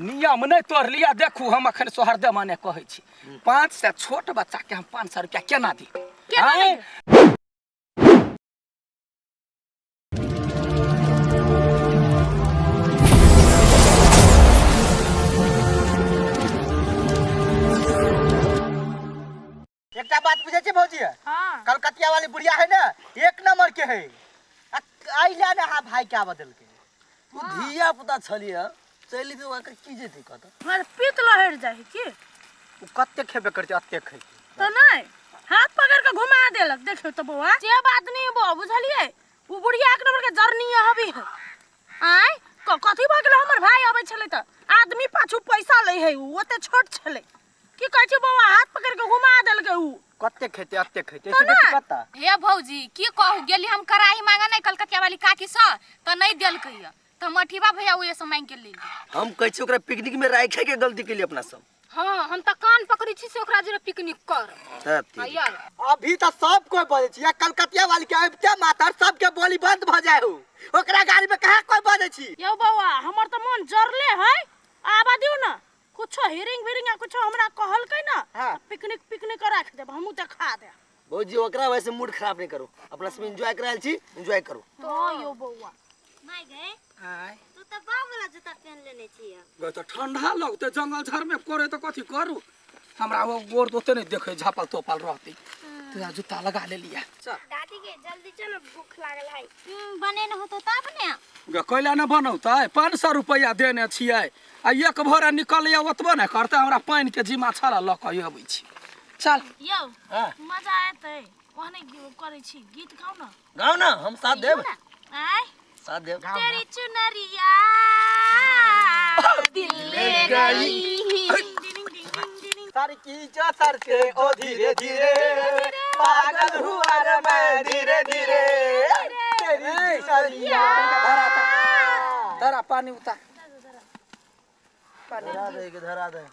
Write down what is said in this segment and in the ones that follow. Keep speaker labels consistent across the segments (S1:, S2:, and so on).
S1: नियम नहि तोड़लियै। देखू, हम अखन सोहरदे माने कहै छी, 500 छोट बच्चाके हम 500 रुपया केना दी?
S2: केना?
S1: आँय?
S2: नहि।
S3: एकटा बात बुझै छी भौजी?
S2: हाँ।
S3: कलकतिया वाली बुढ़िया है ना, एक नंबर के है। आ अइला ने हा भाई के आबऽ देलकै।
S4: तू धिया पुता छलियै, चलि जेतै, ओकरा की जेतै कतऽ?
S2: हमरा पीत लहरि जाइ है की?
S3: ओ कते खेबे करतै, अते खैतै।
S2: तऽ नहि हाथ पकड़ के घुमा देलक। देखियौ तऽ बौआ, जे बात नहीं बौ, बुझलियै? ओ बुढ़िया एक नंबर के जरनी हबी है। आँय, कथी भऽ गेलै? हमर भाई अबै छलै तऽ आदमी पाछू पैसा लै है। उ ओते छोट छलै, की कहै छै बौआ, हाथ पकड़ के घुमा देलकै उ।
S3: कते खेतै, अते खेतै।
S2: तऽ
S3: से बेसी
S2: नहि।
S3: कतऽ?
S5: हे भौजी, की कहू, गेली हम कड़ाही मांगे नहि कलकतिया वाली काकी से, तऽ नहि देलकै यऽ, तऽ हम अठीबा भैया ओए से मांगि के लेली।
S4: हम कहै छी ओकरा पिकनिक में राखे के गलती केलियै अपना सब।
S5: हाँ, हम तऽ कान पकड़ै छी से ओकरा जरे पिकनिक कर।
S4: तब तेरी।
S5: यार।
S3: अभी तऽ सब कोई बजै छी। आ कलकतिया वाली के अबिते मातर सबके बोली बंद भऽ जाइ हो। ओकरा गाड़ी में कहाँ कोई बजै छी?
S2: यौ बौआ, हमर तऽ मन जरले है। आबा दियौ ने, कुछो हिरिंग विरिंग आ कुछो हमरा कहलकै ने।
S3: हाँ।
S2: तऽ पिकनिक पिकनिक राखि देब, हमहूँ देखा देब।
S4: भौजी, ओकरा वजह से मूड खराब नहीं करू। अपना सब एंजॉय कर रहल छी, एंजॉय करू।
S2: हाँ यौ बौआ।
S6: माय गए।
S1: आँय।
S6: तू तऽ बाप वाला जूता पहन लेने छियै।
S1: गै, तऽ ठंडा लगतै, जंगल झाड़ में करे तऽ कथी करू? हमरा ओ गोर तऽ ओते नहि देखै, झापल तोपल रहतै। तोरा जूता लगा लेलियै, चल।
S6: दादी के जल्दी चलो, भूख लागल है। बने न होतो तब ने।
S1: गे, कैला ने बनौतै? 500 रुपैआ देने छियै आ एक भोरा निकलैया, ओतबो नहि करतै। हमरा पानिके जिम्मा छल, लऽ कऽ अबै छी, चल।
S2: यौ।
S4: हाँ।
S2: मजा एतै, ओहने करै छी, गीत गाउ ने।
S4: गाओ ना, हम साथ देब।
S2: आँय।
S4: साथ देब।
S2: तेरी चुनरिया दिल ले गई।
S3: सर की जो सर से ओ धीरे धीरे पागल हुआ रे मैं धीरे धीरे तेरी चुनरिया।
S1: धरा धरा, पानी उतार।
S4: धरा दे के धरा दे।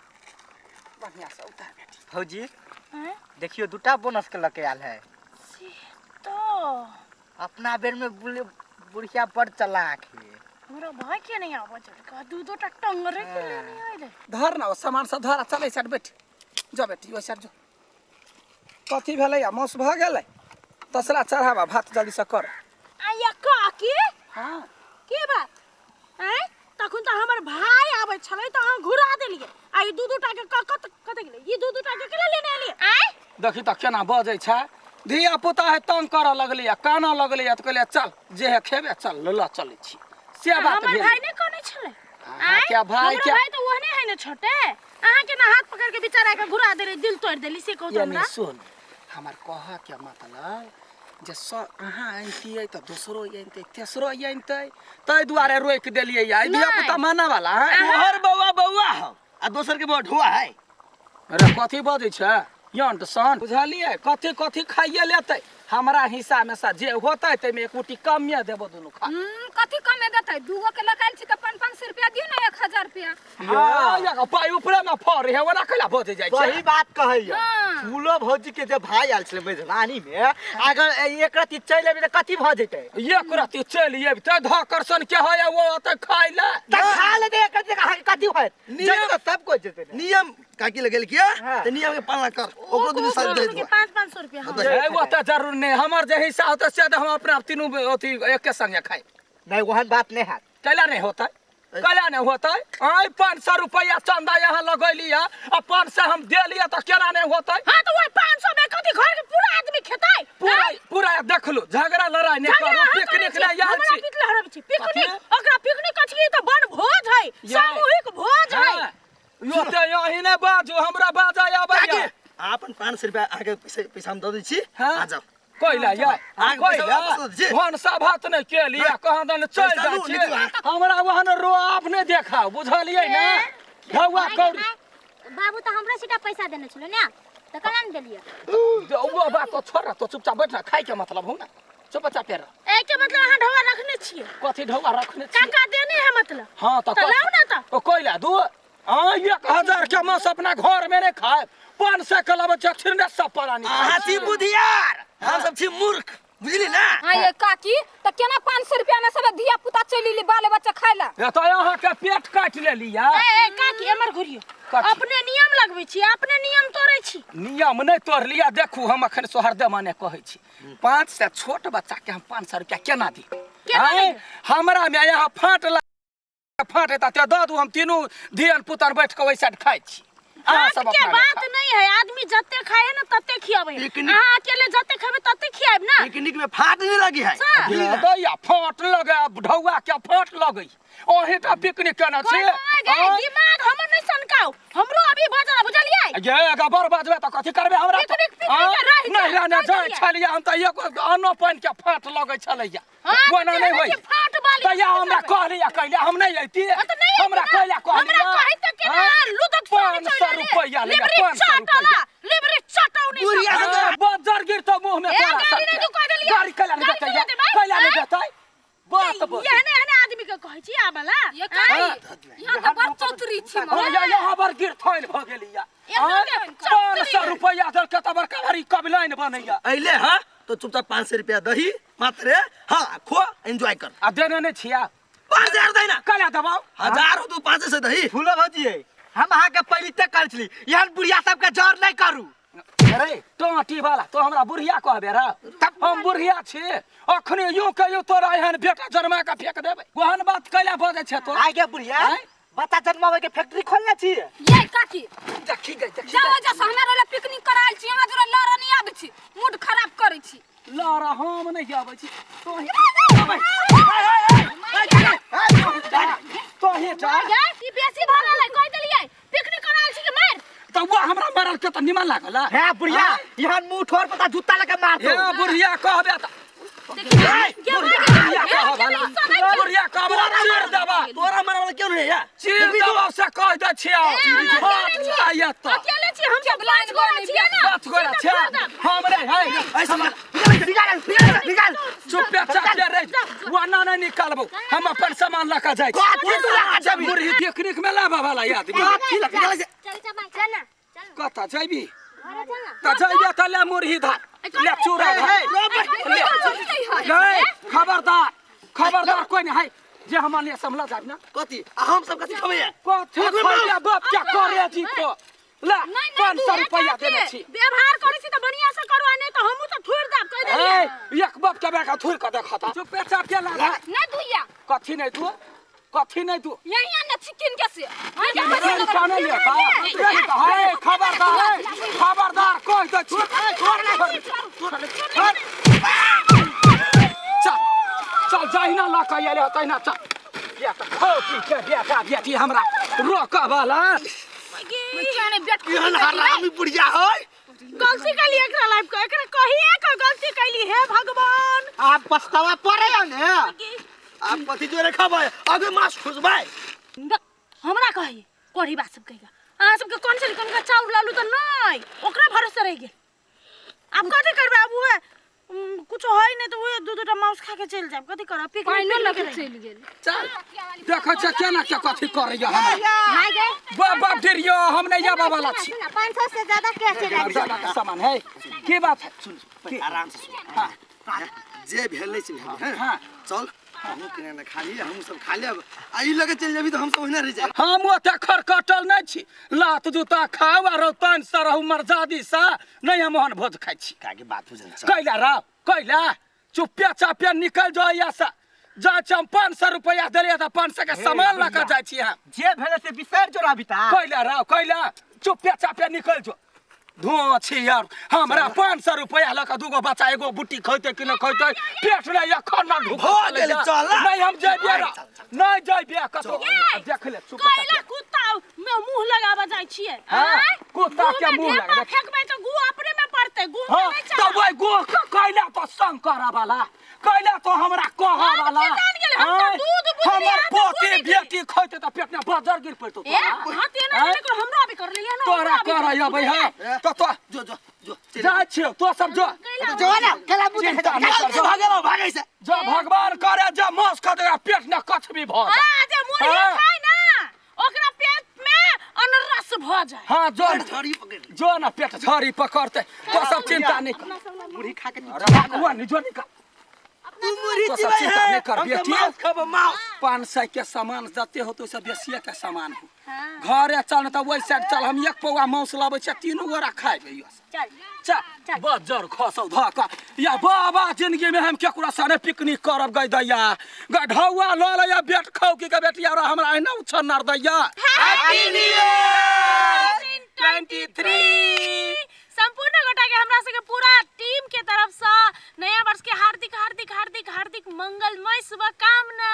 S1: बढ़िया से उतार बेटी।
S3: भौजी।
S2: आँय?
S3: देखियो, दूटा बोनस के लके आयल है।
S2: से तो
S3: अपना बेर में बुढ़िया बड़ चलाक है।
S2: हमरा भाई के नहीं आबै छै, दू दू टा टंगरे के लेने आइले।
S1: धर ना, ओ सामान सब धर आ, चल एहि साइड बैठ जो बेटी, ओहि साइड जो। कथी भेलै? आ मौस भऽ गेलै, तसला चढ़ाबा, भात जल्दीसँ कर।
S2: आया काकी।
S1: हाँ।
S2: की बात? आँय, तखन तऽ हमर भाई आबै छलै तऽ अहाँ घुरा देलियै, आ ई दू दू टा के कत कत गेलै? ई दू दू टा के केना लेने एलियै? आँय।
S1: देखी तऽ केना बजै छै। धिया पुता है, तंग करऽ लगलै आ कानऽ लगलै, तऽ कहलियै चल, जे है खेबे, चल लऽ चलै छी, से बात
S2: हमर
S1: भेल।
S2: भाई नहि कहने छलै?
S1: अहाँके भाई
S2: हमरो
S1: के
S2: भाई तऽ ओहने है ने छोटे। अहाँ के ना हाथ पकड़ के बेचारा के घुरा देली, दिल तोड़ देली, से कहू तो
S1: यानी
S2: हमरा।
S1: सुन, हमर कहऽ के मतलब जे सब अहाँ अनितियै तऽ दोसरो अनितै, तेसरो अनितै, ताहि दुआरे रोकि देलियै। या धिया पुता मानऽ वाला है।
S4: तोहर बौआ बौआ हौ आ दोसर के बौआ ढोआ है।
S1: अरे, कथी बजै छै यंट सन? बुझलियै? कथी कथी खाइए लेतै? हमरा हिस्सा में से जे होतै ताहिमे एक मुट्ठी कमे देबो, दुनू खा।
S5: कथी कमे देतै? दूगो के लगायल छी तऽ 500 रुपया दियौ ने, 1000 रुपया।
S1: हाँ, या पाइ ऊपरे में फर है, ओना कैला बजै जाइ छै?
S3: सही बात कहैया।
S5: हाँ।
S3: फूलो भौजी के जे भाई आयल छलै मेजबानी में, अगर एक रति चलि अबी तऽ कथी भऽ जेतै?
S1: एक रति चलि अबितै, धकर्षण के होय ओ ओतऽ खाइ लए।
S3: तऽ खा लेतै एक रति, अहाँके कथी होयत?
S4: नियम-
S3: जेतै तऽ सब कोइ जेतै ने।
S4: नियम काकी लगेल किया?
S3: हाँ।
S4: तऽ नियम के पालना कर, ओकरो दुनू साथ दे
S2: के 500 रुपया, हाँ।
S1: ए, ओ तऽ जरूर नहि, हमर जे हिस्सा होतै से तऽ हम अपना आप तीनू अथी एके संगे खाइ।
S3: नहि, ओहन बात नहि हैत।
S1: कैला नहि होतै? कैला नहि होतै? आइ 500 रुपैआ चंदा यहाँ लगैली है आ 500 हम देलियै, तऽ केना नहि होतै?
S2: हाँ, तऽ ओहि 500 में कथी घर के पूरा आदमी खेतै?
S1: पूरा पूरा देखलू, झगड़ा लड़ाई नहि
S2: झगड़ा
S1: करू।
S2: हम
S1: पिकनिक
S2: करै छी,
S1: नहि आयल
S2: हमरा
S1: छी।
S2: पिट लहरबै छी पिकनिक?
S1: कथी?
S2: ओकरा पिकनिक कथी, तऽ वन भोज है। सामूहिक भोज है।
S1: हाँ, यो ते यही नहि बाजू, हमरा बाजऽ
S4: काकी
S1: आबैया।
S4: अपन 500 रुपया अहाँके पैसा पैसा हम दऽ दै छी।
S1: हाँ।
S4: आ जाउ।
S1: कैला या?
S4: अहाँके पैसा
S1: कैला
S4: वापस दऽ दै छी।
S1: भनसा भात नहि केलियै, कहाँ दन चलि
S4: पैसा
S1: जाइ
S4: लू,
S1: छी।
S4: निकलू अहाँ।
S1: हमरा ओहन रोआब नहि देखाउ, बुझलियै ने? ढौआ
S6: माय गे
S1: कौड़ी।
S6: माय, बाबू तऽ हमरो सीटा पैसा देने छलै ने, तऽ केना ने देलियै?
S1: ओ बात तो छोड़, तो चुपचाप बैठ ना, खाइ के मतलब हो ना, चुपचाप रह।
S2: ए के मतलब अहाँ ढौआ रखने छियै?
S1: कथी ढौआ रखने छियै?
S2: काका देने है मतलब।
S1: हाँ, तऽ
S2: तऽ लाउ ने तऽ।
S1: ओ कैला दू आ 1000 के मांस अपना घर में नहीं खाए, 500 के लबै छै, छिरने सब परानी खाइ
S4: अहाँ
S1: छी।
S4: छी बुधियार, हम सब छी मूर्ख। बुझली ना।
S5: हाँ ये काकी त केना 500 रुपया में सब धिया पुता चलि एली बाल बच्चा खाय ला।
S1: ए तऽ अहाँके पेट काटि लेलियै।
S2: ए ए काकी एमर घुरियो।
S1: कथी?
S2: अपने नियम लगबै छी, अपने नियम तोड़ै छी।
S1: नियम नहि तोड़लियै। देखू हम अखन सोहरदे माने कहै छी, 5 से छोट बच्चा के हम 500 रुपया केना दी?
S2: केना?
S1: आँय? हमरा में यहाँ फाट फाट हेता ते दऽ दू, हम तीनू धियन पुतर बैठ के ओहि साइड खाइ छी। अहाँ
S2: फाट
S1: सब
S2: के
S1: अपना
S2: बात नहीं है, आदमी जते खाए है ना तते खियाबै है।
S4: पिकनिक-
S2: अहाँ अकेले जते खेबै तते खियाब ना।
S4: पिकनिक में फाट नहीं लगी है।
S1: दैया फाट लगे, ढौआ के फाट लगै, ओहिटा पिकनिक केना छी?
S2: कहलहुँ, गे,
S1: आँय?
S2: दिमाग हमर नहीं सनकाउ, हमरो अभी बजल बुझलियै।
S1: गे अगर बड़ बजबै तऽ कथी करबै हमरा?
S2: पिकनिक पिकनिक
S1: आँय?
S2: के रहि
S1: नहि
S2: जा,
S1: रहने
S2: रहि
S1: जाइ
S2: जाइए।
S1: छलियै हम तऽ एको अन्नो पानि के फाट लगै छलैया।
S2: हाँ,
S1: ओना
S2: तऽ
S1: नहि
S2: तेहने
S1: होइ
S2: छी फाट वाली।
S1: तैया हमरा कहलियै, कहलियै हम नहि अयती।
S2: हाँ, तऽ नहि अयती
S1: हमरा
S2: ना।
S1: कहलियै
S2: हमरा
S1: कहलियै
S2: कहै तऽ केना लुदक स्वामी
S1: 500
S2: चलि एलै।
S1: रुपैआ लैया,
S2: लिबरी
S1: 500 रुपैआ।
S2: चटला, लिबरी चटौनी सब।
S4: बुढ़िया सब
S1: हाँ, बज्जर गिरतौ मुँह में
S2: ए,
S1: तोरा
S2: गाड़ी
S1: सबके।
S2: नहि तू कहि देलियै।
S1: गाड़ी कैला नहि
S2: गाड़ी
S1: देतै?
S2: कैला देबै?
S1: कैला नहि
S2: आँय?
S1: देतै? बात बोल।
S2: एहने एहने आदमी के कहै छी आबला।
S5: ये काकी यहाँ तऽ बड़ चौतरी छी
S1: हाँ,
S5: मगर।
S1: यहाँ बड़ गिरथैन भऽ गेलिया।
S2: एहने के
S1: 500 रुपैआ देलकै तऽ बड़का भारी कबलाइन बनैया।
S4: अइले हाँ तो चुपचाप 500 रुपया दही मात्र, हाँ खो एंजॉय कर।
S1: आ देने नहि छिया।
S4: 5000 दही ना।
S1: कैला देबाउ?
S4: हजार हो तू 5 से दही।
S3: फूलो भौजी, हम अहाँके पहिले तक कहै छली एहन बुढ़िया सबके जर नहीं करू।
S1: अरे टोटी वाला तो हमरा बुढ़िया कहबे रे? हम बुढ़िया छी? अखने यूं कहियो तोरा एहन बेटा जन्मा के फेंक देबै। ओहन बात कैला बजै छै तो?
S3: आइ गे बुढ़िया,
S1: आँय?
S3: बच्चा जन्माबै के फैक्ट्री खोलने छी।
S5: ये काकी
S1: देखी गई, देखी।
S5: जाओ जा से हमरा लए पिकनिक करायल छी, अहाँ जोरा लड़ऽ नहि आबै छी, मूड खराब करै छी।
S1: लड़ा हम नहि आबै छी, तोही तोही जा।
S2: गे, ई बेसी भऽ गेलै, कहि देलियै पिकनिक करायल छी के मारि।
S1: तऽ वो हमरा मरल के तऽ निमन लागल।
S3: हे बुढ़िया, एहन मुंह ठोर पता जूता लके मार
S1: हे
S3: दो।
S1: बुढ़िया कहबे तऽ
S2: गे,
S1: बुढ़िया कहबे, बुढ़िया कहबे, चीर देबा।
S4: तोरा मरे वाला क्यों नहीं है?
S1: चीर देबा से कह दै छियौ। हाथ लायत तऽ
S2: अकेले छी हम सब, पाँच गोरा छियै ना।
S1: पाँच गोरा छियै हम रे है।
S4: ऐसा निकाल निकाल निकाल निकाल।
S1: चुपे चापे रे, वना नहीं निकालबो, हम अपन सामान लऽ कऽ जाइ छी।
S4: कथी तू लऽ कऽ जेबही?
S1: मुरही पिकनिक में लाबऽ वाला आदमी।
S4: कथी लऽ निकाल से?
S6: चल चल माय, चल ना, चल।
S1: कतऽ जैबी?
S6: घरे चल ना।
S1: तऽ जैबे तऽ ले मुरही धर, ले चूड़ा धर, ले। ले खबरदार, खबरदार, कोई नहीं है जे हम लिए समला जाब ना।
S4: कथी आ हम सब कथी खबै है?
S1: कथी खैबे बाप क्या करे जी तो ले 500 रुपया देने छी।
S2: व्यवहार करै छी तऽ बढ़िया से करू, आ नहीं तऽ हमहूँ तऽ थोड़ि देब, कहि देलियै।
S1: ए एक बाप के बेटा थुर के देखता, चुपे चाप के ला।
S5: नहि दुइया।
S1: कथी नहीं तू? कथी नहीं तू?
S5: यही आने छी किन के से।
S1: रेल काने ले का है? खबरदार, खबरदार, कह दे छी। चल चल, जहिना लऽ कऽ एले तहिना चल। बेटा खो पी के बेटा बेटी हमरा रोकऽ वाला।
S4: एहन हरामी बुढ़िया है।
S2: गलती कैली एकरा लाइफ के, एकरा कहिए के गलती कैली, हे भगवान।
S3: आप पछतावा पड़े ने।
S4: आप कथी जोरे खबै? अभी माछ खुसबै।
S2: हमरा कही कोढ़ी बात सब कहिगा, अहाँ सबके कौन से कौन का चाउर लालू तऽ नहीं ओकरा भरोसे रहि गेल। आब कथी करबै? आब उहे कुछो है नहीं तऽ उहे दू दूटा मांस खा के चलि जायब, कथी करब? पिकनिक
S5: पानिओ लऽ के
S2: पिकनिक
S5: चलि गेल।
S1: चल, देखै छै केना के कथी करैया हमरा।
S6: माय गे।
S1: बाप बाप डेरियो, हम नहीं आबऽ वाला छी।
S6: 500 से ज्यादा के चलि आबि?
S1: ज्यादा के सामान है की बात है?
S4: सुन सुन, आराम से सुन।
S1: हाँ।
S4: जे भेल से भेल है।
S1: हाँ।
S4: चल, हमहूँ किने ने खा लिए, हमहूँ सब खा लेब आ ई लगे चलि जेबी तऽ हम सब ओहिना रहि जायब।
S1: हम ओते खरकटल नहीं छी, लात जूता खाउ आ रौतन सरहु मर्जादी सा नहीं, हम ओहन भोज खाइ छी।
S4: काके बात बुझल चल।
S1: कैला राव कैला? चुप्पे चापे निकल जाओ यहाँ से। जा छी हम 500 रुपया देलियै तऽ 500 के सामान लऽ कऽ जाइ छी हम।
S3: जे भेल से बिसरि जो अभी ता।
S1: कैला राव कैला? चुप्पे चापे निकल जो। धुआं छी यार, हमरा 500 रुपया लऽ कऽ दूगो बच्चा एगो बुट्टी खैतै कि नहि खैतै? पेट नहि एखन न ढुकल।
S4: भऽ गेलै, चल।
S1: नहीं हम जैबे रा, नहीं जैबे कतौ। देख ले चुप।
S2: कैला कुत्ता में मुंह लगाबऽ जाइ छियै?
S1: हाँ,
S2: आँय?
S1: कुत्ता के
S2: मुँह
S1: मुँह
S2: में ढेपा
S1: लगा।
S2: फेकबै तऽ गु अपने में पड़तै, गु में
S1: हाँ
S2: नहीं
S1: तऽ
S2: चलत।
S1: ओहि गोह के कैला तो संग करऽ वाला, कैला तो हमरा कहऽ
S2: हम
S1: वाला?
S2: के जान गेलै, हम तऽ
S1: आँय?
S2: दूध बुझलियै,
S1: हमर
S2: अहाँ तऽ
S1: पोती
S2: गुड़
S1: बेटी खैतै तऽ पेट में बजर गिर पड़तौ
S2: ए
S1: तोरा।
S2: हाथ एना
S1: आँय?
S2: नहि कर, हमरो अभी कर लियै ना।
S1: तोरा करऽ अबै है तऽ तो
S4: जो जो जो चलि।
S1: जाइ छियौ, तो सब जो।
S3: जो ना केला बुझे।
S1: चिंता नहि कर, जो।
S4: भागे भागे से।
S1: जो भगवान करे जे मांस खा ओकरा पेट न कछ भी भऽ जाय।
S2: आ जे मुर्गी
S1: हाँ।
S2: खाय ना ओकरा पेट में अनरस भऽ जाय।
S1: हाँ जो न,
S4: झड़ी पकड़ि ले।
S1: जो न पेट झड़ी पकड़तै, तो सब चिंता नहीं कर।
S3: मुरही खा के।
S1: अरे भगवान, जो निकाल।
S3: तू मुरही
S1: तो सब
S3: चिबाई
S1: चिंता
S3: है
S1: नहीं कर
S3: हम तो
S1: बेटी।
S3: मांस खब मांस।
S1: 500 के सामान जते होतो सब बेसिए के सामान हो। घरे चल न त ओहि साइड चल, हम एक पौआ मांस लाबै छियै, तीनू गोरा खाइ
S6: चल
S1: चल। बज्जर खसौ धऽ कऽ या बाबा, जिंदगी में हम केकरो संगे पिकनिक करब गई दैया गढ़ौआ लऽ लैया बेट खौ की के बेटिया रो हमरा एना उछन्नर दैया।
S3: Happy new year
S1: 23।
S2: संपूर्ण गोटा के हमरा सबके पूरा टीम के तरफ से नया वर्ष के हार्दिक हार्दिक हार्दिक हार्दिक मंगलमय शुभकामना।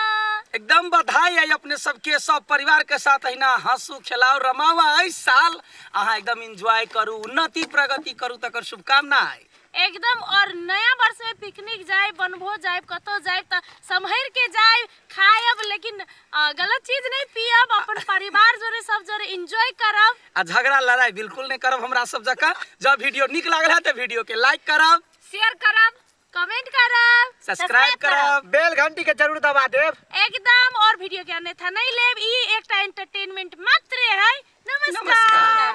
S1: एकदम बधाई है अपने सबके, सब परिवार के साथ अहिना हंसू खेलाओ रमाओ। एहि साल अहाँ एकदम एंजॉय करू, उन्नति प्रगति करू, तकर शुभकामना है
S2: एकदम। और नया वर्ष में पिकनिक जाए, बनभोज जाए, कतौ जाए त सम्हर के जाए, खायब लेकिन गलत चीज नहीं पियब, अपन परिवार जोरे सब जोरे एंजॉय करब
S1: आ झगड़ा लड़ाई बिल्कुल नहीं करब हमरा सब जकाँ। जब वीडियो नीक लागल है तो वीडियो के लाइक करब,
S5: शेयर करब,
S2: कमेंट करब,
S1: सब्सक्राइब करब,
S3: बेल घंटी के जरूर दबा देब
S2: एकदम। और वीडियो के अन्यथा नहीं लेब, ई एकटा एंटरटेनमेंट मात्र है।